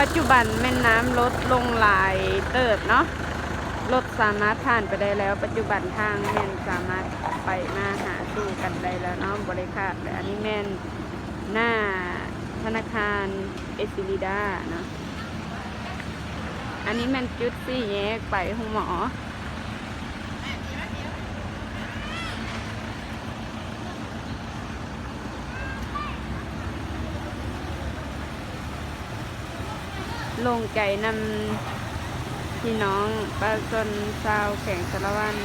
ປັດຈຸບັນແມ່ນນ້ຳລົດລົງຫຼາຍເຕີບເນາະ, ລົດສາມາດຜ່ານໄປໄດ້ແລ້ວ. ປັດຈຸບັນທາງແມ່ນສາມາດໄປມາຫາສູ່ກັນໄດ້ແລ້ວເນາະ, ບໍ່ໄດ້ຂາດແລ້ວ. ອັນນີ້ແມ່ນໜ້າທະນາຄານເອຊີລີດາເນາະ. ອັນນີ້ແມ່ນຈຸດສີ່ແຍກໄປໂຮງໝໍ. ໂລ່ງໃຈນຳພີ່ນ້ອງປະຊາຊົນຊາວແຂວງສາລະວັນ.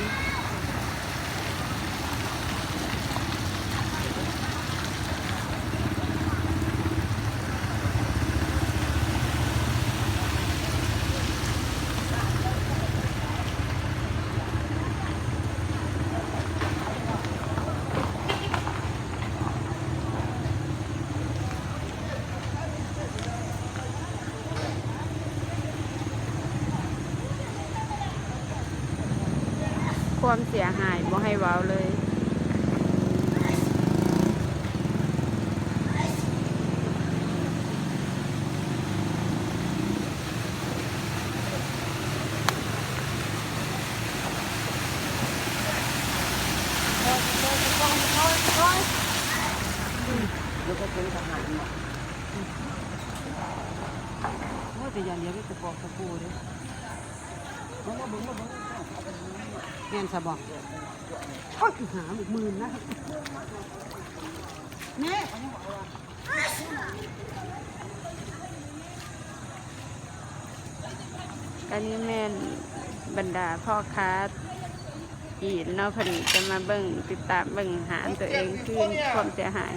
ຄວາມເສຍຫາຍບໍ່ໃຫ້ເວົ້າເລີຍ. ໂອ້ຍ ແຕ່ຢ່າງດຽວມີແຕ່ປອກຕະປູເດ້. ແມ່ນຊະບໍ່? ໂອ້ຍ ຫາລູກໝື່ນນະ. ແນ່ ອັນນີ້ແມ່ນບັນດາພໍ່ຄ້າຈີນເນາະ, ເພິ່ນຈະມາເບິ່ງ ຕິດຕາມເບິ່ງຮ້ານຕົວເອງຄືນຄວາມເສຍຫາຍ.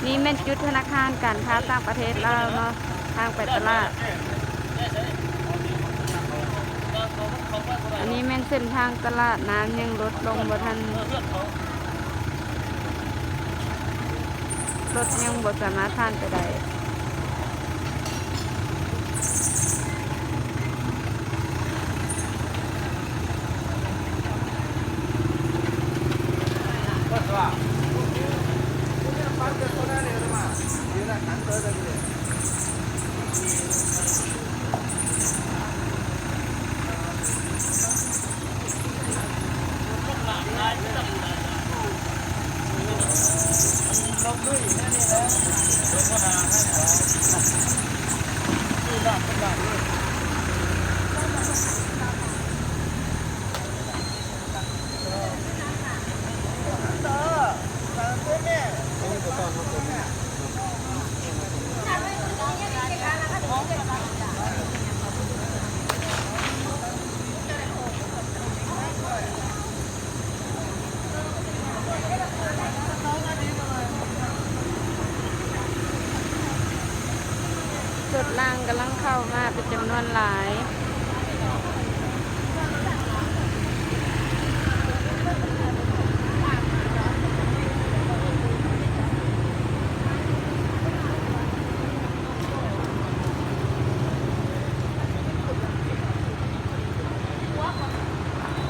ນີ້ແມ່ນຈຸດທະນາຄານການຄ້າຕ່າງປະເທດລາວເນາະ, ທາງໄປຕະຫຼາດ. ອັນນີ້ແມ່ນເສັ້ນທາງຕະຫຼາດ, ນ້ຳຍັງລົດລົງບໍ່ທັນ, ລົດຍັງບໍ່ສາມາດຜ່ານໄປໄດ້. ລົດລາງກຳລັງເຂົ້າມາເປັນຈຳນວນຫຼາຍ. ເ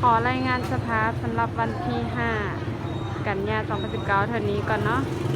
ຂໍລາຍງານສະພາບສຳລັບວັນທີຫ້າ ກັນຍາ ສອງພັນສິບເກົ້າ ເທົ່ານີ້ກ່ອນເນາະ.